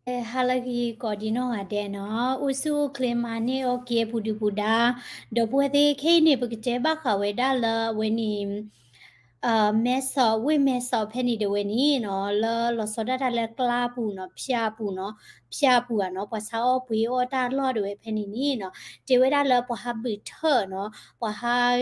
ဟါလၢအဂ့ၤကိးဒံးနီၢ်ဂၤဒဲးနီၤ, အိၣ်ဆူၣ်အိၣ်ချ့မၤန့ၢ်အီၣ်က့ၤပူၤဒုၣ်ပူၤဒါ, ဒီပုၢ်ဝဲၢ်သ့ၣ်ခဲအံၤန့ၣ် ပကတဲဘၣ်ဃးဝဲဒၣ်လၢအဝဲန့ၣ် မဲဆီး ဝ့ၢ်မဲဆီးဖဲန့ၣ်ဒၣ်ဝဲန့ၣ်နီၤ, လၢလီၤဆီဒၣ်တၢ်လၢကျါပူၤနီၤ, ဖၠၣ်ပူၤနီၤ, ဖၠၣ်ပူၤဧါနီၤ, ပှၤဆါအီၣ်ပှ့ၤအီၣ်တၢ်လီၢ်ဒၣ်ဝဲဖဲန့ၣ်န့ၣ်နီၤ, တဲဝဲဒၣ်လၢပှၤဟးဘုးထၢၣ်နီၤ, ပှၤဟး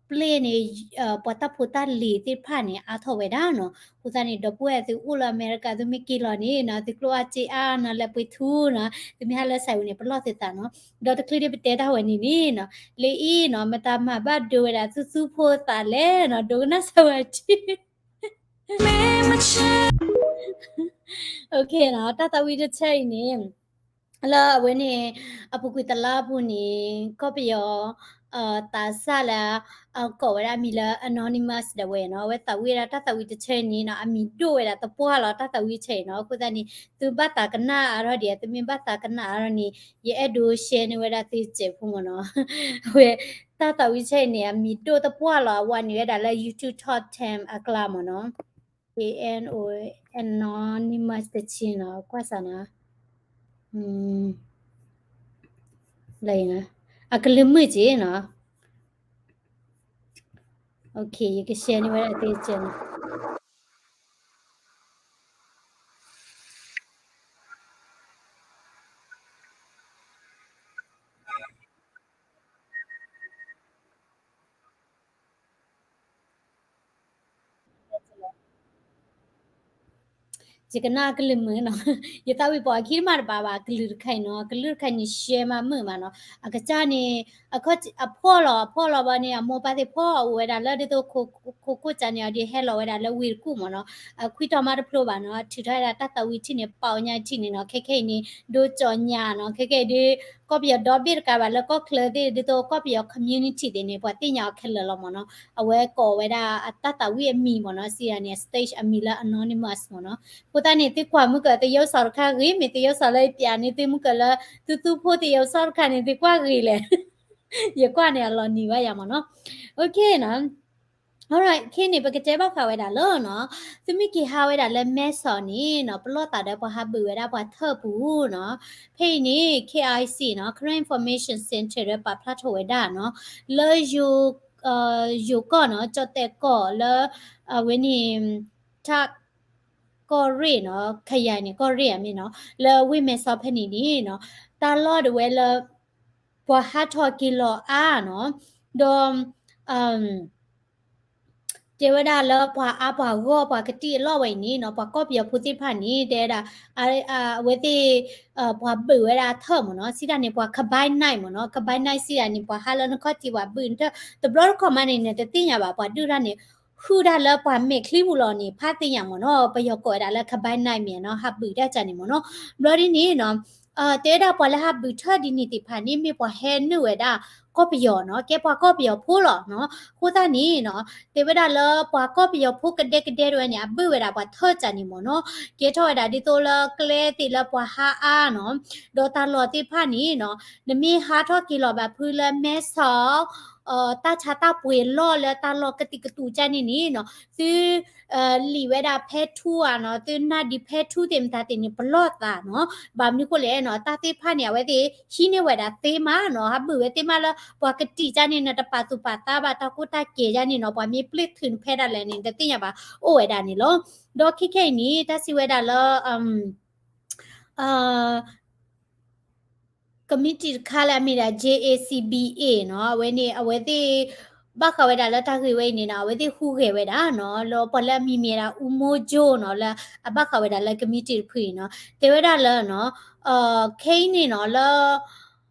ပျ့ၢ်န့ၣ် ပှၤတၢ်ဖိတၢ်လံၤသ့ၣ်တဖၣ်န့ၣ် အါထီၣ်ဝဲဒၣ်နီၤ. အဃိသတးန့ၣ် ဒီပုၢ်ဝဲၢ်သုအိၣ်လၢအမဲရကၤ သုမ့ၢ်က့ၤလီၤန့ၣ်နီၤ, သုကျိၣ်အါစ့အါနီၤ, လဲၤပှ့ၤထူနီၤ, သုမ့ၢ်ဟးလၢစဲးဝံၤန့ၣ် ပလီၢ်သုသးနီၤ. ဒီးတချုးဒံးပတဲတၢ်ဝဲန့ၣ်န့ၣ်နီၤ, လၢအံၤနီၤ မတၤမၤဘၣ်ဒိဝဲဒၣ်သူသူဖိသးလဲၣ်နီၤ, ဒိကနၣ်စၢၤဝဲထံ OK နီၤ, တၢ်သးဝံၣ်တဆၢအံၤန့ၣ် လၢအဝဲန့ၣ် အပူၤကွံာ်တလါအပူၤန့ၣ် ကီၢ်ပယီၤ သးစၢ်လၢ ကိးဝဲဒၣ်အမံၤလၢ anonymous ဒၣ်ဝဲနီၤ, အဝဲသးဝံၣ်ဝဲဒၣ်တၢ်သးဝံၣ်တဆၢအံၤန့ၣ်နီၤ, အမံၤဒိၣ်ဝဲဒၣ်သပှၢ်လီၤ တၢ်သးဝံၣ်ဆၢအံၤနီၤ. အဃိသတးန့ၣ် သုဘၣ်သးကနၣ်အါထီၣ်ဒံး, သုမ့ၢ်ဘၣ်သးကနၣ်အါထီၣ်န့ၣ် ယအဲၣ်ဒိး share န့ၢ်ဝဲဒၣ်သုစဲးဖိမ့ၢ်နီၤ. အဝဲ တၢ်သးဝံၣ်ဆၢအံၤန့ၣ် အမံၤဒိၣ်သပှၢ်လီၤ, အဝဲန့ၣ်ဝဲဒၣ်လၢ YouTube Top ten အကျါမ့ၢ်နီၤ. A N O anonymous တဆံနီၤ, ကွၢ်စးနီၤ, အကလုၢ်မုာ်က့နီၤ. OK, ယက share န့ၢ်ဝဲဒၣ်သုစဲးနီၤ. ယကနၣ်အကလုၢ်မုာ်နီၤ, ယသးဝံၣ်ပိာ်အခံတမံၤတဘၣ်ဘၣ်, အကလုၢ်တခါအံၤနီၤ, အကလုၢ်တခါအံၤန့ၣ် share မးမုာ်မးနီၤ, အကစၢ်န့ၣ် အဖှီၣ်လီၤ, အဖှီၣ်လီၤဘၣ်န့ၣ် အမိၢ်ပၢ်သ့ၣ်ဖှီၣ်အိၣ်ဝဲဒၣ်လၢဒ်သိး ခိခိၣ်ကၢ်န့ၣ် အဒုးဟဲလီၤဝဲဒၣ်လၢဝ့ၢ်တကူၣ်မ့ၢ်နီၤ, အခွံတီၤမးတဖျိဘၣ်နီၤ, ထုးထီၣ်ဝဲဒၣ်တၢ်သးဝံၣ်ထံၣ်န့ၣ် ပာ်အီၤညါထံၣ်န့ၣ်နီၤ, ခဲခဲအံၤန့ၣ် ဒိကၠီညါနီၤ, ခဲခဲအံၤဒ် ကီၢ်ပယီၤဒီဘ့ၣ်တကးဘၣ်လၢကီၢ်ချၢသ့ၣ် ဒ်သိးကီၢ်ပယီၤ community သ့ၣ်န့ၣ် ပှၤသ့ၣ်ညါအီၤခဲလၢာ်လီၤမ့ၢ်နီၤ, အဝဲကိးဝဲဒၣ်အတၢ်သးဝံၣ်အမံၤမ့ၢ်နီၤ, စံးယၤန့ၣ် stage အမံၤလၢ anonymous မ့ၢ်နီၤ, အဃိသတးန့ၣ် သုကွၢ်မုၢ်ကၢၤသယုၢ်စီၤတခါဂ့ၤ, မ့ၢ်သယုၢ်စီၤလၢယပျးန့ၢ်သုမုၢ်ကၢၤလၢ သုသူဖိသယုၢ်စီၤတခါန့ၣ် သုကွၢ်ဂ့ၤလဲၣ်, ယကွၢ်န့ၣ်အလီၤနံၤဘၣ်ယၤမ့ၢ်နီၤ, OK နီၤ. Alright, ခဲအံၤန့ၣ် ပကတဲဘၣ်ဃးဝဲဒၣ်လၢနီၤ, သုမ့ၢ်က့ၤဟးဝဲဒၣ်လၢမဲဆီးန့ၣ်နီၤ, ပလီၢ်သးဒီးပှၤဟးဘုးဝဲဒၣ်ပှၤထၢၣ်ပူၤနီၤ, ဖဲအံၤန့ၣ် K I C နီၤ, Karen Information Center ဒီးပာ်ဖျါထီၣ်ဝဲဒၣ်နီၤ, လၢယိၤ ယိၤကီၢ်နီၤ, ကၠီၣ်တဲၣ်ကီၢ်လၢ အဝဲန့ၣ် ထးကီၢ်ရ့ၣ်နီၤ, ခယၤန့ၣ် ကီၢ်ရ့ၣ်အမ့ၢ်နီၤ, လၢဝ့ၢ်မဲဆီးဖဲန့ၣ်န့ၣ်နီၤ, တၢ်လီၢ်ဒၣ်ဝဲလၢ ပှၤဟးထီၣ်က့ၤလီၤအါနီၤ, ဒီး တဲဝဲဒၣ်လၢပှၤအါပှၤဂီၢ် ပှၤကတံၢ်အလီၢ်ဝဲအံၤန့ၣ်နီၤ, ပှၤကီၢ်ပယီၤဖိသ့ၣ်တဖၣ်န့ၣ် တဲဝဲဒၣ် အဝဲသ့ၣ် ပှၤဘုးဝဲဒၣ်ထၢၣ်မ့ၢ်နီၤ, စံးတၢ်န့ၣ် ပှၤ combine night မ့ၢ်နီၤ, combine night စံးတၢ်န့ၣ် ပှၤဟးလၢနခီၣ်ထံး ပှၤဘုးနထၢၣ် တဘျီတခီၣ်မးန့ၣ် နတသ့ၣ်ညါဘၣ် ပှၤဒုၣ်တၢ်န့ၣ် ဟုၣ်တၢ်လၢပှၤမဲာ်ချံပူၤလီၤန့ၣ် ဖးသ့ၣ်ညါမ့ၢ်နီၤ, ပယီၤကိးဝဲဒၣ်လၢ combine night မ့ၢ်နီၤ, ဟးဘုးတၢ်ကၢ်န့ၣ်မ့ၢ်နီၤ, ဘျီဒ်န့ၣ်နီၤ တဲဝဲဒၣ်ပှၤလၢဟးဘုးထၢၣ်ဒ်န့ၣ်သ့ၣ်တဖၣ်န့ၣ် မ့ၢ်ပှၤဟဲနုာ်ဝဲဒၣ် ကီၢ်ပယီၤနီၤ, ကဲပှၤကီၢ်ပယီၤဖိလီၤနီၤ, အဃိသတးန့ၣ်နီၤ တဲဝဲဒၣ်လၢပှၤကီၢ်ပယီၤဖိကဒဲကဒဲတဝဲန့ၣ် အဘုးဝဲဒၣ်ပှၤထၢၣ်ကၢ်န့ၣ်မ့ၢ်နီၤ, ကဲထီၣ်ဝဲဒၣ်ဒ်သိးလၢကျဲသ့ၣ်လၢပှၤဟးအါနီၤ, ဒီးတၢ်လီၢ်သ့ၣ်တဖၣ်န့ၣ်နီၤ နမ့ၢ်ဟးထီၣ်က့ၤလီၤဘၣ်ဖုလၢမဲဆီး တၢ်ဆါတၢ်ပှ့ၤလီၢ်လၢတၢ်လီၢ်ကတံာ်ကတူာ်ကၢ်န့ၣ်န့ၣ်နီၤ, သု လံာ်ဝဲဒၣ်ဖဲထူဧါနီၤ, သုနၢ်ဒံးဖဲထူသ့ၣ်မတၤသ့ၣ်န့ၣ် ပလီၢ်သးနီၤ, ဘၣ်မနုၤဃိလဲၣ်နီၤ, တၢ်သ့ၣ်တဖၣ်န့ၣ် အဝဲသ့ၣ်ဟံးန့ၢ်ဝဲဒၣ်သ့မးနီၤ, ဟးဘုးဝဲသ့မးလၢ ပှၤကတံာ်ကၢ်န့ၣ် နတပာ်သူၣ်ပာ်သးဘၣ် တၢ်ကိၢ်တၢ်ကဲၤကၢ်န့ၣ်နီၤ, ပှၤမ့ၢ်ပျ့ၢ်ထုးနဖဲဒၣ်လဲာ်န့ၣ် နတသ့ၣ်ညါဘၣ် အိၣ်ဝဲဒၣ်န့ၣ်လီၤ. ဒီးခဲခဲအံၤန့ၣ် တၢ်စံးဝဲဒၣ်လၢ committee တခါလၢအမ့ၢ်ဒၣ် J A C B A နီၤ, အဝဲန့ၣ် အဝဲသ့ၣ် ဘၣ်ဃးဝဲဒၣ်လၢတၢ်ဂ့ၢ်ဝဲအံၤန့ၣ်နီၤ, အဝဲသ့ၣ်ဟူးဂဲၤဝဲဒၣ်နီၤ, လၢပှၤလၢအမံၤမ့ၢ်ဒၣ် အူမိၢ်ကၠိနီၤ, လၢအဘၣ်ဃးဝဲဒၣ်လၢ committee တဖုအံၤနီၤ, တဲဝဲဒၣ်လၢနီၤ, ခဲအံၤန့ၣ်နီၤ လၢ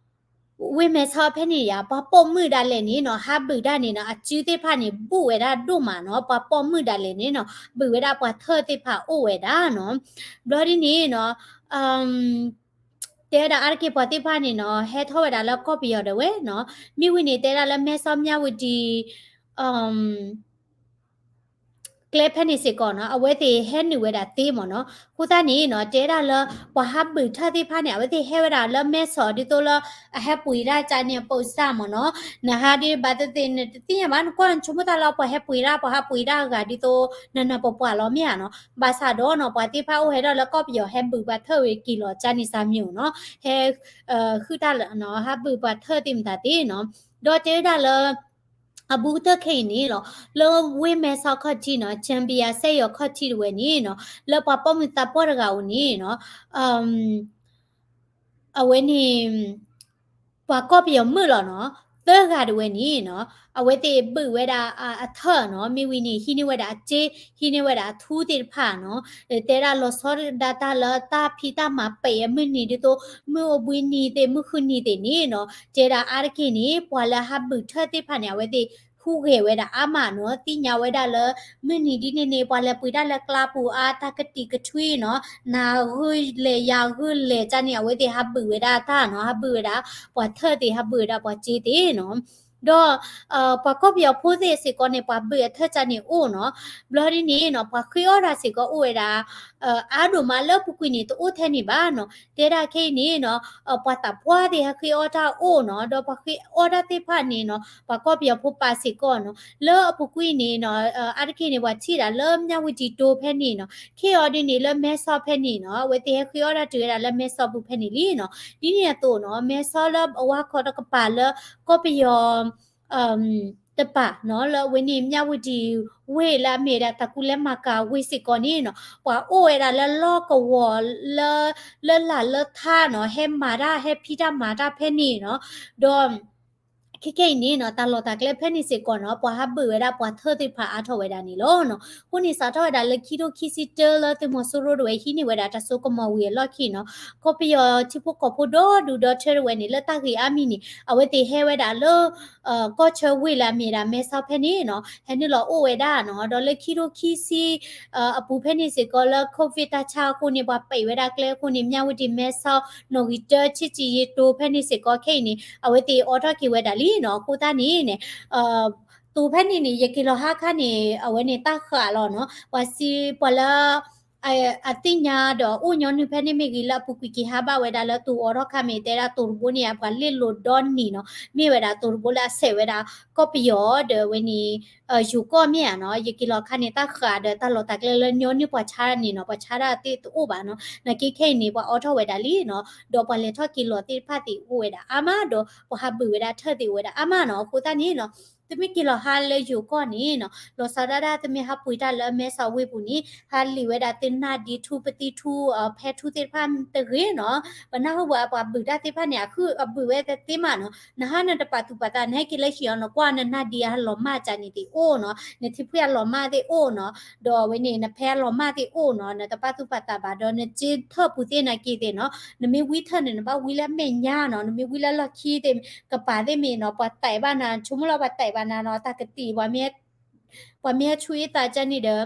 ဝ့ၢ်မဲဆီးဖဲန့ၣ်ယါ ပှၤပိာ်မုၣ်ဒၣ်လဲာ်န့ၣ်နီၤ, ဟးဘုးဒၣ်န့ၣ်နီၤ, အစုသ့ၣ်တဖၣ်န့ၣ် ဘူးဝဲဒၣ်ဒိၣ်မးနီၤ, ပှၤပိာ်မုၣ်ဒၣ်လဲာ်န့ၣ်နီၤ, ဘုးဝဲဒၣ်ပှၤထၢၣ်သ့ၣ်တဖၣ်အိၣ်ဝဲဒၣ်နီၤ, ဘျီဒ်န့ၣ်နီၤ တဲဝဲဒၣ်အါတက့ၢ်ပှၤသ့ၣ်တဖၣ်န့ၣ်နီၤ, ဟဲထီၣ်ဝဲဒၣ်လၢကီၢ်ပယီၤဒၣ်ဝဲနီၤ, မ့ၢ်ဝံၤန့ၣ် တဲဒၣ်လၢမဲဆီး မြဝတီ အ ကျဲဖဲန့ၣ်စ့ၢ်ကီးနီၤ အဝဲသ့ၣ်ဟဲနုာ်ဝဲဒၣ်သ့မ့ၢ်နီၤ. အဃိသတးန့ၣ်နီၤ တဲဒၣ်လၢ ပှၤဟးဘုၣ်ထၢၣ်သ့ၣ်တဖၣ်န့ၣ် အဝဲသ့ၣ်ဟဲဝဲဒၣ်လၢမဲဆီး ဒ်သိးလၢ အဟဲပှ့ၤတၢ်ကန့ၣ် အပိစၢ်မ့ၢ်နီၤ. နဟးဒ်ဘၣ်သ့ၣ်သ့ၣ် နတသ့ၣ်ညါဘၣ် နကွၢ်နဆိကမိၣ်သးလၢပှၤဟဲပှ့ၤတၢ် ပှၤဟးပှ့ၤတၢ်အဂၤဒ်သိး နနၢ်ပှၤပှၢ်လီၤမ့ၢ်ဧါနီၤ. ဘၣ်ဆၣ်ဒီးနီၤ ပှၤသ့ၣ်တဖၣ်အိၣ်ဟဲထီၣ်လၢကီၢ်ပယီၤ ဟဲဘုၣ်ပှၤထၢၣ်ဝဲက့ၤလီၤကန့ၣ်စၢ်မ့ၢ်နီၤ ဟဲ ဃုတၢ်လၢ ဟးဘုၣ်ပှၤထၢၣ်သ့ၣ်မတၤသ့ၣ်နီၤ. ဒီးတဲဝဲဒၣ်လၢ အဘူးကတၢၢ်ခဲအံၤန့ၣ်လီၤ လၢဝ့ၢ်မဲဆီးခီၣ်ထံးနီၤ Jambiya စဲယီၤခီၣ်ထံးတဝဲန့ၣ်နီၤ လၢပှၤပိာ်မုၣ်သးပှၢ်တဂၤအိၣ်န့ၣ်နီၤ အဝဲန့ၣ် ပှၤကီၢ်ပယီၤမုၣ်လီၤနီၤ သၢဂၤတဝဲန့ၣ်နီၤ အဝဲသ့ၣ်ဘုၣ်ဝဲဒၣ်အထၢၣ်နီၤ မ့ၢ်ဝံၤန့ၣ် ဟံးန့ၢ်ဝဲဒၣ်အစ့ ဟံးန့ၢ်ဝဲဒၣ်အထူသ့ၣ်တဖၣ်နီၤ တဲဒၣ်လီၤဆီဒၣ်တၢ်လၢတၢ်ဖံးတၢ်မၤပဲာ်အမုၢ်နံၤဒ်သိး မုၢ်အိၣ်ဘှံးနံၤသ့ၣ် မုၢ်ဃုနံၤသ့ၣ်န့ၣ်နီၤ တဲဒၣ်အါတက့ၢ်န့ၣ် ပှၤလၢဟးဘုၣ်ထၢၣ်သ့ၣ်တဖၣ်န့ၣ် အဝဲသ့ၣ် ဟူးဂဲၤဝဲဒၣ်အါမးနီၤ သ့ၣ်ညါဝဲဒၣ်လၢ မုၢ်နံၤဒ်န့ၣ်န့ၣ် ပှၤလဲၤပှ့ၤတၢ်လၢကျါပူၤအါ တၢ်ကတံာ်ကထွံနီၤ နၤဂုာ်လဲၤယၤဂုာ်လဲၤကန့ၣ် အဝဲသ့ၣ်ဟးဘုၣ်ဝဲဒၣ်တၢ်နီၤ ဟးဘုၣ်ဝဲဒၣ် ပှၤထၢၣ်သ့ၣ် ဟးဘုၣ်ဝဲဒၣ်ပှၤစ့သ့ၣ်နီၤ ဒီး ပှၤကီၢ်ပယီၤဖိသ့ၣ်စ့ၢ်ကီးန့ၣ် ပှၤဘုၣ်အထၢၣ်ကန့ၣ်အိၣ်နီၤ ဘျီဒ်န့ၣ်နီၤ ပှၤဃ့အီၣ်တၢ်စ့ၢ်ကီးအိၣ်ဝဲဒၣ် အါဒိၣ်မးလၢအပူၤကွံာ်န့ၣ် တအိၣ်ထဲန့ၣ်ဘၣ်နီၤ တဲဒၣ်ခဲအံၤန့ၣ်နီၤ ပှၤသးပှၢ်သ့ၣ်ဟဲဃ့အီၣ်တၢ်အိၣ်နီၤ ဒီးပှၤဃ့အီၣ်တၢ်သ့ၣ်တဖၣ်န့ၣ်နီၤ ပှၤကီၢ်ပယီၤဖိပာ်စ့ၢ်ကီးနီၤ လၢအပူၤကွံာ်န့ၣ်နီၤ အါတက့ၢ်န့ၣ် ပှၤထံၣ်ဒၣ်လၢမၠၣ်ဝတံၤတိၤဖဲန့ၣ်နီၤ ခဲအံၤဒ်န့ၣ် လၢမဲဆီးဖဲန့ၣ်နီၤ အဝဲသ့ၣ်ဟဲဃ့အီၣ်တၢ်တုၤဝဲဒၣ်လၢမဲဆီးပူၤဖဲန့ၣ်လံနီၤ ဒ်န့ၣ်အသိးနီၤ မဲဆီးလၢအဝါခီတကပၤလၢ ကီၢ်ပယီၤ တပၤနီၤ လၢအဝဲန့ၣ် မၠၣ်ဝတံၤဝ့ၢ်လၢအမ့ၢ်ဝဲဒၣ်တၢ်ကူလဲမၤကၤဝ့ၢ်စ့ၢ်ကီးန့ၣ်နီၤ ပှၤအိၣ်ဝဲဒၣ်လၢလီၢ်ကဝီၤလၢ လၢလၢ်လၢထါနီၤ ဟဲမၤတၢ် ဟဲဖံးတၢ်မၤတၢ်ဖဲန့ၣ်နီၤ ဒီး ခဲခဲအံၤန့ၣ်နီၤ တၢ်လီၢ်တၢ်ကျဲဖဲန့ၣ်စ့ၢ်ကီးနီၤ ပှၤဟးဘုၣ်ဝဲဒၣ်ပှၤထၢၣ်သ့ၣ်တဖၣ်အါထီၣ်ဝဲဒၣ်န့ၣ်လီၤနီၤ. အဃိန့ၣ် စးထီၣ်ဝဲဒၣ်လၢခံထိခံဆံတၢလၢသုးမီၤစိရိၤတဝဲဟံးန့ၢ်ဝဲဒၣ်တၢ်စိကမီၤဝံၤအလီၢ်ခံနီၤ ကီၢ်ပယီၤထံဖိကီၢ်ဖိဒီဒူၣ်ဒီထၢတဝဲန့ၣ် လၢတၢ်ဂ့ၢ်အါမံၤန့ၣ် အဝဲသ့ၣ်ဟဲဝဲဒၣ်လၢ ကီၢ်ဆၢဝ့ၢ်လၢအမ့ၢ်ဝဲဒၣ်မဲဆီးဖဲန့ၣ်နီၤ ဟဲနုာ်လီၤအိၣ်ဝဲဒၣ်နီၤ ဒီးလၢခံထိခံဆံ အပူၤဖဲန့ၣ်စ့ၢ်ကီးလၢ COVID တၢ်ဆါအဃိန့ၣ် ပှၤပဲာ်ဝဲဒၣ်ကျဲအဃိန့ၣ် မၠၣ်ဝတံၤမဲဆီး နီၣ်ဂံၢ်တၢ ဆံးဆံးယံာ်တိၤဖဲန့ၣ်စ့ၢ်ကီးခဲအံၤန့ၣ် အဝဲသ့ၣ်အိးထီၣ်က့ၤဝဲဒၣ်လံနီၤ. အဃိသတးန့ၣ်န့ၣ် တိၤဖဲန့ၣ်န့ၣ် ယက့ၤလီၤဟါခါန့ၣ် အဝဲန့ၣ်တၢ်ဃာ်လီၤနီၤ. ပှၤစံးပှၤလၢ အသ့ၣ်ညါဒီးအိၣ်ညီနုၢ်ဖဲန့ၣ်မ့ၢ်ဂ့ၤ လၢအပူၤကွံာ်က့ၤဟါဘၣ်ဝဲဒၣ်လၢတိၤအိးထီၣ်ခါမ့ၢ်တဲဒၣ်တိၤတဘိန့ၣ် အပှၤလ့ၣ်လိၤဒီနံၤနီၤ မ့ၢ်ဝဲဒၣ်တိၤတဘိလၢအဆဲးဝဲဒၣ် ကီၢ်ပယီၤဒီးဝဲန့ၣ် ယိၤကီၢ်မ့ၢ်ဧါနီၤ. ယက့ၤလီၤခါန့ၣ် တၢ်ဃာ်ဒီးတၢ်လီၢ်တၢ်ကျဲလၢညီနုၢ်ပှၤဆါတၢ်န့ၣ်နီၤ ပှၤဆါတၢ်သ့ၣ်တအိၣ်ဘၣ်နီၤ. နာ်က့ခဲအံၤန့ၣ် ပှၤအိးထီၣ်ဝဲဒၣ်လံနီၤ. ဒီးပှၤလဲၤထီၣ်က့ၤလီၤသ့ၣ်တဖၣ်သ့ၣ်အိၣ်ဝဲဒၣ်အါမး ဒီးပှၤဟးဘုၣ်ဝဲဒၣ်ထၢၣ်သ့ၣ်အိၣ်ဝဲဒၣ်အါမးနီၤ. အဃိသတးန့ၣ်နီၤ သုမ့ၢ်က့ၤလီၤဟါလၢယိၤကီၢ်န့ၣ်နီၤ လီၤဆီဒၣ်တၢ် သုမ့ၢ်ဟးပှ့ၤတၢ်လၢမဲဆီးဝ့ၢ်ပူၤန့ၣ် ဟးလံာ်ဝဲဒၣ်သုနၢ်ဒံထူပသံထူ ဖဲထူသ့ၣ်တဖၣ်တဂ့ၤနီၤ. ပနၢ်ဟူဘၣ်ပှၤဘုၣ်တၢ်သ့ၣ်တဖၣ်န့ၣ် အဃုအဘုၣ်ဝဲတသ့မးနီၤ. နဟါနတပာ်သူၣ်ပာ်သး နဟဲက့ၤလၢဟံၣ်အီၤ နကွၢ်နနၢ်ဒံအလီၤမၢ်ကန့ၣ်သ့ၣ်အိၣ်နီၤ. နထံဖှံၣ်အလီၤမၢ်သ့ၣ်အိၣ်နီၤ. ဒီးအဝဲန့ၣ် နဖဲအလီၤမၢ်သ့ၣ်အိၣ်နီၤ. နတပာ်သူၣ်ပာ်သးဘၣ်ဒီး နစ့ထၢၣ်ပူၤသ့ၣ်နာ်က့သ့ၣ်နီၤ. နမ့ၢ်ဝံထၢၣ်န့ၣ် နဘၣ်ဝံလၢအမဲာ်ညါနီၤ. နမ့ၢ်ဝံလၢလီၢ်ခံသ့ၣ် ကပၤသ့ၣ်မ့ၢ်နီၤ ပှၤတဲာ်ဘၣ်နၤ ဆိကမိၣ်လီၤပှၤတဲာ်ဘၣ်နၤနီၤ တၢ်ကတံာ် ပှၤမ့ၢ်ဟဲဆူအ့သးကန့ၣ်ဒီး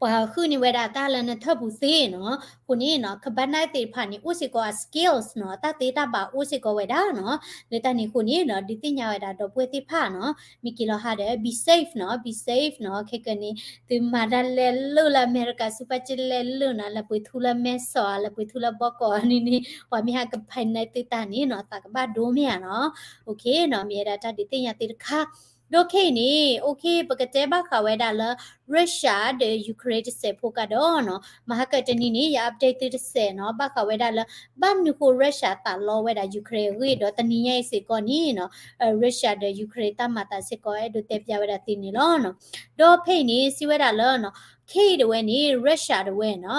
ပှၤဃုန့ၢ်ဝဲဒၣ်တၢ်လၢနထၢၣ်ပူၤသ့နီၤ. အဃိန့ၣ်နီၤ ကဘၣ်နၢ်သ့ၣ်တဖၣ်န့ၣ် အိၣ်စ့ၢ်ကီးအ skills နီၤ တၢ်သ့တ၁ၢ်ဘၣ်အိၣ်စ့ၢ်ကီးဝဲဒၣ်နီၤ. လၢတၢ်န့ၣ်အဃိန့ၣ်နီၤ ဒုးသ့ၣ်ညါဝဲဒၣ်ဒီပုၢ်ဝဲၢ်သ့ၣ်တဖၣ်နီၤ မ့ၢ်က့ၤလီၤဟါဒီး be safe နီၤ be safe နီၤ. ခဲကနံၣ် သုမၤတၢ်လဲၤလိာ်လၢအမဲရကၤ ဆူပာ်ကလဲၤလိာ်နီၤ လဲၤပှ့ၤထူလၢမဲဆီး လဲၤပှ့ၤထူလၢဘီကီးန့ၣ်န့ၣ် ပှၤမ့ၢ်ဟးကဖဲးန့ၢ်သုတၢ်န့ၣ်နီၤ သးကဘၣ်ဒိမ့ၢ်ဧါနီၤ. အဃိနီၤ မ့ၢ်ဝဲဒၣ်တၢ်ဒုးသ့ၣ်ညါသ့ၣ်တခါ ဒီးခဲအံၤန့ၣ် အဃိ ပကတဲဘၣ်ဃးဝဲဒၣ်လၢ Russia ဒီး Ukraine တစဲးဖိကဒီးနီၤ မဟါကတနံၤန့ၣ် ယ update သုတစဲးနီၤ ဘၣ်ဃးဝဲဒၣ်လၢ ဘၣ်မနုၤဃိ Russia သးလီဝဲဒၣ် Ukraine အဂ့ၢ်ဒီး တနံၤညါအံၤစ့ၢ်ကီးန့ၣ် Russia ဒီး Ukraine တၢ်မၤသးစ့ၢ်ကီး အဲၣ်ဒိးတဲပျးဝဲဒၣ်သုန့ၣ်လီၤ. ဒီးဖဲအံၤန့ၣ် စံးဝဲဒၣ်လၢ ခဲအံၤတဝဲန့ၣ် Russia တဝဲနီၤ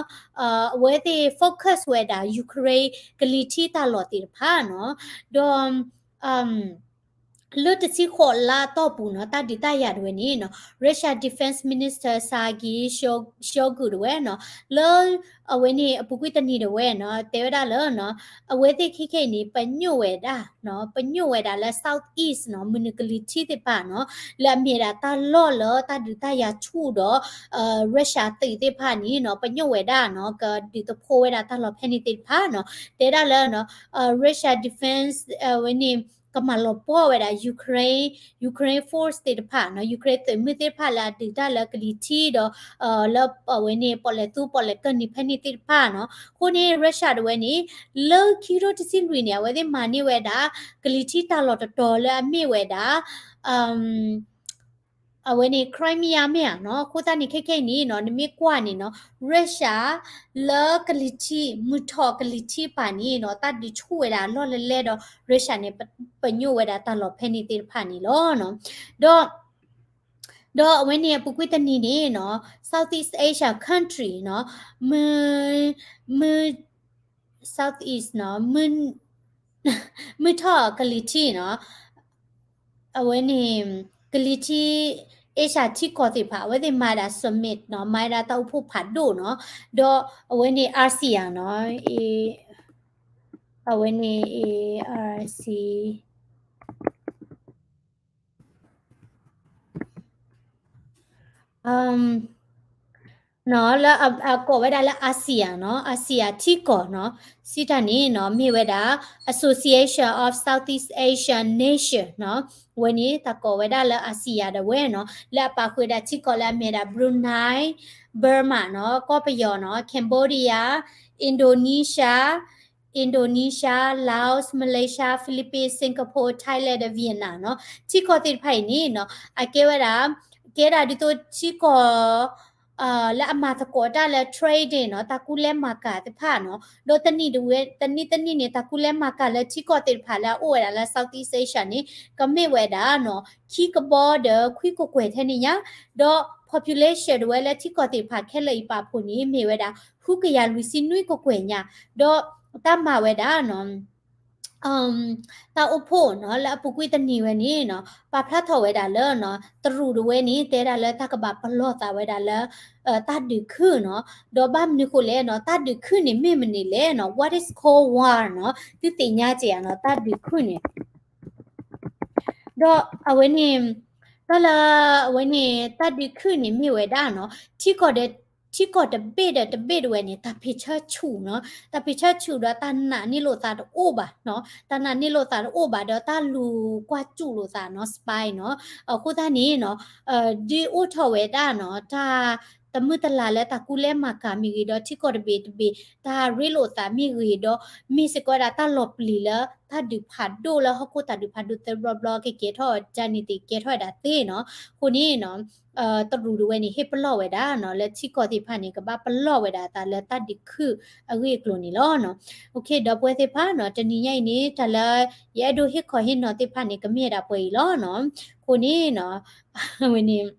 အဝဲသ့ၣ် focus ဝဲဒၣ် Ukraine ကလံၤထံးတၢ်လီၢ်သ့ၣ်တဖၣ်နီၤ ဒီး လၢတဆံဃိးလါအတီၢ်ပူၤနီၤ တၢ်ဒုးတၢ်ယၤတဝဲန့ၣ်နီၤ Russia Defense Minister Sergei Shoigu တဝဲနီၤ လၢအဝဲန့ၣ်အပူၤကွံာ်တနံၤတဝဲနီၤ တဲဝဲဒၣ်လၢ အဝဲသ့ၣ်ခဲခဲအံၤန့ၣ် ပညိၣ်ဝဲဒၣ် ပညိၣ်ဝဲဒၣ်လၢ South East နီၤ မနုၤကလံၤထံးသ့ၣ်တဖၣ်နီၤ လၢအမ့ၢ်ဒၣ်တၢ်လီၢ်လၢတၢ်ဒုးတၢ်ယၤဆူၣ်ဒီး Russia သုးသ့ၣ်တဖၣ်န့ၣ်နီၤ ပညိၣ်ဝဲဒၣ်နီၤ ကဒုးသဖှိဝဲဒၣ်တၢ်လီၢ်ဖဲန့ၣ်သ့ၣ်တဖၣ်နီၤ တဲဒၣ်လၢ Russia Defense ဝဲန့ၣ် ကမၤလီၤပှီၢ်ဝဲဒၣ် Ukraine, Ukraine force သ့ၣ်တဖၣ်နီၤ, Ukraine သုးမုၢ်သ့ၣ်တဖၣ်လၢအဒုးတၢ်လၢကလံၤထံးဒီး လၢအဝဲန့ၣ် ပီၣ်လဲၣ်သူပီၣ်လဲၣ်ကၢၢ်နံၤဖဲန့ၣ်သ့ၣ်တဖၣ်နီၤ. အဃိန့ၣ် Russia တဝဲန့ၣ် လၢခံကထိတဆံလွံၢ်န့ၣ် အဝဲသ့ၣ်မၤန့ၢ်ဝဲဒၣ် ကလံၤထံးတၢ်လီၢ်တတီၤလၢအမ့ၢ်ဝဲဒၣ် အဝဲန့ၣ် Crimea မ့ၢ်ဧါနီၤ. အဃိသတးန့ၣ် ခဲခဲအံၤန့ၣ်နီၤ နမ့ၢ်ကွၢ်န့ၣ်နီၤ Russia လၢကလံၤထံး မုၢ်ထီၣ်ကလံၤထံးပၤန့ၣ်နီၤ တၢ်ဒုးဆူၣ်ဝဲဒၣ်အလီၢ်လၢလဲၢ်ဒီး Russia န့ၣ် ပညိၣ်ဝဲဒၣ်တၢ်လီၢ်ဖဲန့ၣ်သ့ၣ်တဖၣ်န့ၣ်လီၤနီၤ. ဒီး ဒီးအဝဲန့ၣ်အပူၤကွံာ်တနံၤန့ၣ်နီၤ Southeast Asia country နီၤ မုၢ် မုၢ် Southeast နီၤ မုၢ် မုၢ်ထီၣ်ကလံၤထံးနီၤ အဝဲန့ၣ် ကလံၤထံး Asia ထံကီၢ်သ့ၣ်တဖၣ် အဝဲသ့ၣ်မၤဒၣ် summit နီၤ မၤဒၣ်တၢ်အိၣ်ဖှိၣ်ဖးဒိၣ်နီၤ ဒီးအဝဲန့ၣ် ASEAN နီၤ အဝဲန့ၣ် ASEAN နီၤ လၢအကိးဝဲဒၣ်လၢ ASEAN နီၤ ASEAN ထံကီၢ်နီၤ စံးတၢ်န့ၣ်နီၤ မ့ၢ်ဝဲဒၣ် Association of Southeast Asian Nation နီၤ ဝဲန့ၣ် တၢ်ကိးဝဲဒၣ်လၢ ASEAN ဒၣ်ဝဲနီၤ လၢအပာ်ဃုာ်ဝဲဒၣ်ထံကီၢ်လၢအမ့ၢ်ဝဲဒၣ် Brunei, Burma နီၤ ကီၢ်ပယီၤနီၤ Cambodia, Indonesia, Indonesia, Laos, Malaysia, Philippines, Singapore, Thailand ဒီး Vietnam နီၤ ထံကီၢ်သ့ၣ်တဖၣ်အံၤန့ၣ်နီၤ အကဲဝဲဒၣ် ကဲဒၣ်ဒ်သိးထံကီၢ် လၢအမၤသကိးတၢ်လၢ trading နီၤ တၢ်ကူၣ်လဲၤမၤကၤသ့ၣ်တဖၣ်နီၤ ဒီးတနံၣ်တဝဲ တနံၣ်တနံၣ်န့ၣ် တၢ်ကူၣ်လဲၤမၤကၤလၢထံကီၢ်သ့ၣ်တဖၣ်လၢအအိၣ်ဝဲဒၣ်လၢ Southeast Asia န့ၣ် ကမ့ၢ်ဝဲဒၣ်နီၤ ခံကဘီဒီးခွံကကွဲၢ်ထဲန့ၣ်ညါ ဒီး population တဝဲလၢထံကီၢ်သ့ၣ်တဖၣ်ခဲလၢာ်အံၤပာ်ဖှိၣ်န့ၣ် မ့ၢ်ဝဲဒၣ် ဃုကယၤလွံၢ်ဆံနွံကကွဲၢ်ညါ ဒီးတၢ်မၤဝဲဒၣ်နီၤ တၢ်အိၣ်ဖှိၣ်နီၤ လၢအပူၤကွံာ်တနံၤဝဲန့ၣ်နီၤ ပာ်ဖျါထီၣ်ဝဲဒၣ်လၢနီၤ တရူးတဝဲန့ၣ် တဲဒၣ်လၢတၢ်ကဘၣ်ပလီၢ်သးဝဲဒၣ်လၢ တၢ်ဒုးခုၣ်နီၤ ဒီးဘၣ်မနုၤဃိလဲၣ်နီၤ တၢ်ဒုးခုၣ်န့ၣ်မ့ၢ်မနုၤလဲၣ်နီၤ what is Cold War နီၤ သုသ့ၣ်ညါက့ၤဧါနီၤ တၢ်ဒုးခုၣ်န့ၣ် ဒီးအဝဲန့ၣ် တၢ်လၢ အဝဲန့ၣ် တၢ်ဒုးခုၣ်န့ၣ်မ့ၢ်ဝဲဒၣ်နီၤ ထံကီၢ်ဒီး ထံကီၢ်တဘ့ၣ်ဒီးတဘ့ၣ်တဝဲန့ၣ် တၢ်ဖံးဆၢဆူၣ်နီၤ တၢ်ဖံးဆၢဆူၣ်ဒီးတၢ်နာ်န့ၢ်လိာ်သးတအိၣ်ဘၣ်နီၤ တၢ်နာ်န့ၢ်လိာ်သးတအိၣ်ဘၣ်ဒီးတၢ်လူၤကွၢ်စူၣ်လိာ်သးနီၤ spy နီၤ အဃိသတးန့ၣ်နီၤ ဒုးအိၣ်ထီၣ်ဝဲဒၣ်နီၤ တၢ် တမုာ်တလၤလၢတၢ်ကူၣ်လဲၤမၤကၤမ့ၢ်ဂ့ၤဒီး ထံကီၢ်တဘ့ၣ်တဘ့ၣ် တၢ်ရ့လိာ်သးမ့ၢ်ဂ့ၤဒီး မ့ၢ်စ့ၢ်ကီးဝဲဒၣ်တၢ်လီၤပျံၤလၢ တၢ်ဒုးဖးဒိၣ်လၢဟီၣ်ခိၣ်တၢ်ဒုးဖးဒိၣ်သၢဘျီဘျီကကဲထီၣ်တၢ်န့ၣ်သ့ၣ်ကဲထီၣ်ဝဲဒၣ်သ့နီၤ အဃိန့ၣ်နီၤ တရူးတဝဲန့ၣ် ဟ့ၣ်ပလီၢ်ဝဲဒၣ်နီၤ လၢထံကီၢ်သ့ၣ်တဖၣ်န့ၣ် ကဘၣ်ပလီၢ်ဝဲဒၣ်အသးလၢတၢ်ဒုးခုၣ်အဂ့ၢ်အကျိၤန့ၣ်လီၤနီၤ ဒီပုၢ်ဝဲၢ်သ့ၣ်တဖၣ်နီၤ တနံၤညါအံၤန့ၣ် တၢ်လၢ ယအဲၣ်ဒိးဟ့ၣ်ခီဟ့ၣ်နီၤသ့ၣ်တဖၣ်န့ၣ် ကမ့ၢ်ဝဲဒၣ်ပှဲၤအံၤလီၤနီၤ အဃိန့ၣ်နီၤ ဝဲန့ၣ်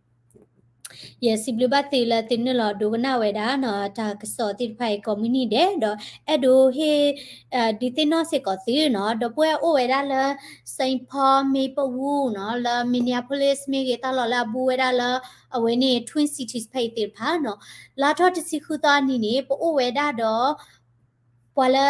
ယစံးဘျုးဘၣ်သုလၢသုနုာ်လီၤဒိကနၣ်ဝဲဒၣ်နီၤ တၢ်ကစီၣ်သ့ၣ်တဖၣ်အံၤကိးမုၢ်နံၤဒဲး ဒီးအဲၣ်ဒိးဟ့ၣ် ဒုးသ့ၣ်နီၣ်စ့ၢ်ကီးသုနီၤ ဒီပုၢ်ဝဲၢ်အိၣ်ဝဲဒၣ်လၢ Saint Paul Maplewood နီၤ လၢ Minneapolis မ့ၢ်ဂ့ၤ တၢ်လီၢ်လၢအဘူးဝဲဒၣ်လၢ အဝဲန့ၣ် Twin Cities ဖဲအံၤသ့ၣ်တဖၣ်နီၤ လါထီၣ်တဆံဃုသီအနံၤန့ၣ် ပအိၣ်ဝဲဒၣ်ဒီး ပှၤလၢ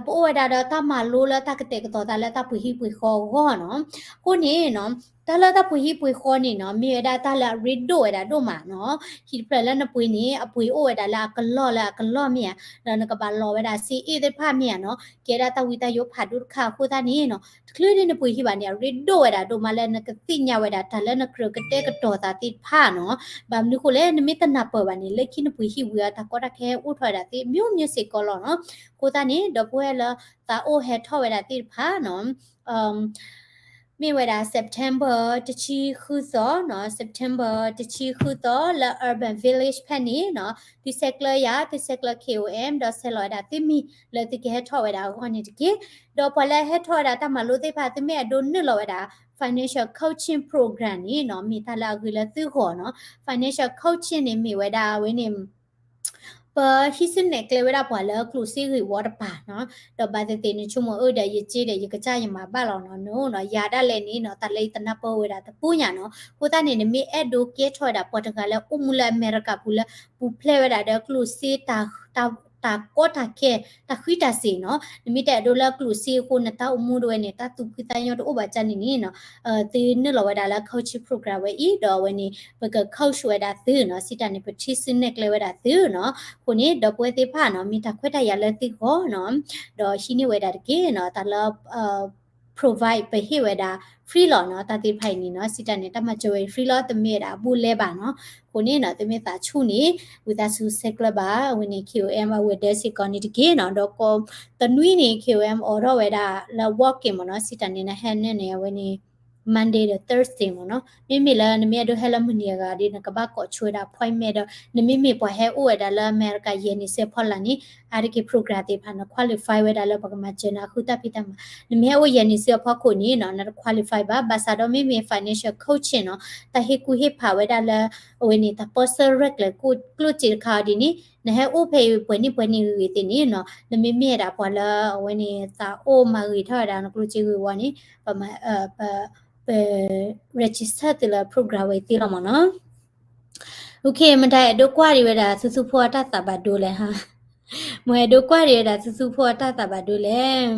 ပအိၣ်ဝဲဒၣ်ဒီးတၢ်မၤလိလၢတၢ်ကတဲာ်ကတီၤသးလၢတၢ်ပှ့ၤဟံၣ်ပှ့ၤဃီအဂီၢ်နီၤ အဃိန့ၣ်နီၤ တၢ်လၢတၢ်ပှ့ၤဟံၣ်ပှ့ၤဃီန့ၣ်နီၤ မ့ၢ်ဝဲဒၣ်တၢ်လၢအရ့ဒိၣ်ဝဲဒၣ်ဒိၣ်မးနီၤ ဟံၣ်တဖျၢၣ်လၢနပှ့ၤန့ၣ် အပှ့ၤအိၣ်ဝဲဒၣ်လၢအကလီၢ်လၢအကလီၢ်မ့ၢ်ဧါ ဒီးနကဘၣ်လီၤဝဲဒၣ်စ့အ့ၣ်သ့ၣ်တဖၣ်မ့ၢ်ဧါနီၤ ကဲဒၣ်တၢ်ဝံတၢ်ယိးဖးဒိၣ်တခါအဃိသတးန့ၣ်နီၤ တချုးဒ်နပှ့ၤဟံၣ်ဘၣ်န့ၣ် အရ့ဒိၣ်ဝဲဒၣ်ဒိၣ်မးလၢနကသ့ၣ်ညါဝဲဒၣ်တၢ်လၢနကြၢးကတဲာ်ကတီၤသးသ့ၣ်တဖၣ်နီၤ ဘၣ်မနုၤဃိလဲၣ် နမ့ၢ်တနၢ်ပၢၢ်ဘၣ်န့ၣ် လၢခံနပှ့ၤဟံၣ်ဝံၤအီၤ တၢ်ကီတၢ်ခဲအိၣ်ထီၣ်ဝဲဒၣ်သ့ၣ် မျိုးမျိုးစ့ၢ်ကီးလီၤနီၤ အဃိသတးန့ၣ် ဒီပုၢ်ဝဲၢ်လၢသးအိၣ်ဟဲထီၣ်ဝဲဒၣ်သ့ၣ်တဖၣ်နီၤ မ့ၢ်ဝဲဒၣ် September တဆံဃုသီနီၤ September တဆံဃုသီလၢ Urban Village ဖဲန့ၣ်နီၤ သုဆဲးကျၢယၤ သုဆဲးကျၢ K O M ဒီးဆဲးလီၤဝဲဒၣ်သုမံၤလၢသုကဟဲထီၣ်ဝဲဒၣ်အဂီၢ်န့ၣ်တက့ၢ်. ဒီးပှၤလၢဟဲထီၣ်ဝဲဒၣ်တၢ်မၤလိသ့ၣ်တဖၣ် သုမ့ၢ်အဲၣ်ဒိးနုာ်လီၤဝဲဒၣ် financial coaching program န့ၣ်နီၤ မ့ၢ်တၢ်လၢအဂ့ၤလၢသုဂီၢ်နီၤ. Financial coaching န့ၣ်မ့ၢ်ဝဲဒၣ်အဝဲန့ၣ် ပဟံးစုနဲၣ်ကျဲဝဲဒၣ်ပှၤလၢကျိၣ်စ့ဂ့ၢ်ဝီတပၤနီၤ, ဒီးဘၣ်သ့ၣ်သ့ၣ်န့ၣ် ဆိကမိၣ်အၢဒီးယစ့ဒီး ယကစၢ်ယမၤဘၣ်လီၤနီၤ, နီၤ ယၤဒၣ်လဲာ်န့ၣ်နီၤ တၢ်လၢယတနၢ်ပၢၢ်ဝဲဒၣ်တပူၤညါနီၤ. အဃိသတးန့ၣ် နမ့ၢ်အဲၣ်ဒိးကဲထီၣ်ဝဲဒၣ်ပှၤတဂၤလၢအိၣ်မူလၢအမဲရကၤပူၤလၢ ပူၤဖျဲးဝဲဒၣ်ဒီးကျိၣ်စ့ တၢ်ကီတၢ်ခဲ တၢ်ဃံတၢ်စ့ၤနီၤ, နမ့ၢ်တအဲၣ်ဒိးလၢကျိၣ်စ့အဃိ နတၢ်အိၣ်မူတဝဲန့ၣ် တၢ်သူၣ်ဖှံသးညီတအိၣ်ဘၣ်န့ၣ်နီၤ, သုနုာ်လီၤဝဲဒၣ်လၢ coaching program ဝဲအံၤ ဒီးအဝဲန့ၣ် ပက coach ဝဲဒၣ်သုနီၤ, စံးတၢ်န့ၣ် ပထံၣ်စုနဲၣ်ကျဲဝဲဒၣ်သုနီၤ. အဃိန့ၣ် ဒီပုၢ်ဝဲၢ်သ့ၣ်တဖၣ်နီၤ မ့ၢ်တၢ်ခွဲးတၢ်ယာ်လၢသုဂီၢ်နီၤ, ဒီးဟံးန့ၢ်ဝဲဒၣ်တက့ၢ်နီၤ, တၢ်လၢ program provide ပဟ့ၣ်ဝဲဒၣ် free လီၤနီၤ, တၢ်သ့ၣ်တဖၣ်အံၤန့ၣ်နီၤ, စံးတၢ်န့ၣ် တၢ်မၤစၢၤဝဲ free လီၤ, တမ့ၢ်ဝဲဒၣ်အဘူးအလဲဘၣ်နီၤ. အဃိန့ၣ်နီၤ သုမ့ၢ်သးဆူၣ်န့ၣ် ဝံသးစူၤဆဲးကျၢဘၣ် အဝဲန့ၣ် K O M အဝဲဒၣ်စ့ၢ်ကီးန့ၣ်တက့ၢ်နီၤ, ဒီးကိးတနွံန့ၣ် K O M အိးထီၣ်ဝဲဒၣ်လၢ walk in မ့ၢ်နီၤ, စံးတၢ်န့ၣ် နဟဲန့ၣ်န့ၣ် အဝဲန့ၣ် Monday ဒီး Thursday မ့ၢ်နီၤ, မ့မ့ၢ်လၢနမ့ၢ်အဲၣ်ဒိးဟဲလၢမုၢ်နံၤအဂၤဒီး နကဘၣ်ကိးဆိဝဲဒၣ် appointment ဒီး နမ့မ့ၢ်ပှၤဟဲအိၣ်ဝဲဒၣ်လၢအမဲရကၤ ယဲၢ်နံၣ်ဆံအဖီလာ်န့ၣ် အါတက့ၢ် program သ့ၣ်တဖၣ် န qualify ဝဲဒၣ်လၢပကမၤစၢၤနၤ အဃုတၢ်ဖံးတၢ်မၤ, နမ့ၢ်ဟဲအိၣ်ယဲၢ်နံၣ်ဆံအဖီခိၣ်န့ၣ်နီၤ နတ qualify ဘၣ်, ဘၣ်ဆၣ်ဒီးမ့မ့ၢ် financial coaching နီၤ, တၢ်ဟ့ၣ်ကူၣ်ဟ့ၣ်ဖးဝဲဒၣ်လၢ အဝဲန့ၣ် တၢ်ပီစၢရဲၣ်ကျဲၤကျိၣ်စ့တခါအီၤဒ်န့ၣ် နဟဲအိၣ်ဖဲအံၤပှဲၤနံၣ်ပှဲၤနံၣ်ဂ့ၤဂ့ၤသ့ၣ်န့ၣ်နီၤ, နမ့မ့ၢ်ဒၣ်ပှၤလၢအဝဲန့ၣ် သးအိၣ်မၤဂ့ၤထီၣ်ဝဲဒၣ်နကျိၣ်စ့ဂ့ၤဝီန့ၣ် ပမၤ ပ ပ register သုလၢ program ဝဲသ့လီၤမ့ၢ်နီၤ. OK, မတၤအဲၣ်ဒိးကွၢ်ဒံးဝဲဒၣ် သူသူဖိအတၢ်သးဘၣ်ဒိလဲၣ်ဟါ, မတၤအဲၣ်ဒိးကွၢ်ဒံးဝဲဒၣ် သူသူဖိအတၢ်သးဘၣ်ဒိလဲၣ်.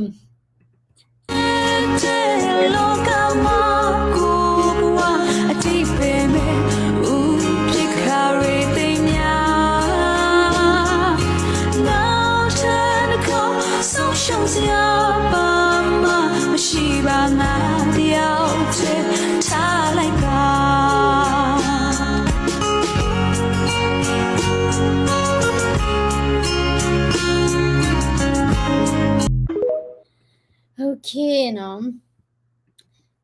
OK နီၤ,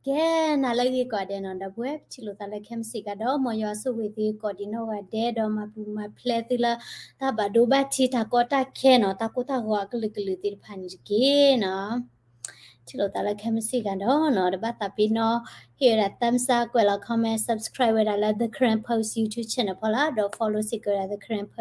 ကဲ နၤလၢအဂ့ၤကိးဂၤဒဲးနီၤ, ဒီပုၢ်ဝဲၢ် ပထံၣ်လိာ်သးလၢခဲမုၢ်ဆ့ၣ်ကဒီး မ်ယွၤဆိၣ်ဂ့ၤသုကိးဒံးနီၢ်ဂၤဒဲး ဒီးမၤပူၤမၤဖျဲးသုလၢ တၢ်ဘၣ်ဒိဘၣ်ထံးတၢ်ကီတၢ်ခဲနီၤ, တၢ်ကိၢ်တၢ်ဂီၤအကလုာ်ကလုာ်သ့ၣ်တဖၣ်န့ၣ်တက့ၢ်နီၤ. ထံၣ်လိာ်သးလၢခဲမုၢ်ဆ့ၣ်ကဒီးနီၤ, တဘၣ်သးပ့ၤနီၣ် ဟ့ၣ်ဝဲဒၣ် thumbs up, ကွဲးလီၤ comment, subscribe ဝဲဒၣ်လၢ The Karen Post YouTube channel ဖီလာ်, ဒီး follow စ့ၢ်ကီးဝဲဒၣ် The Karen Post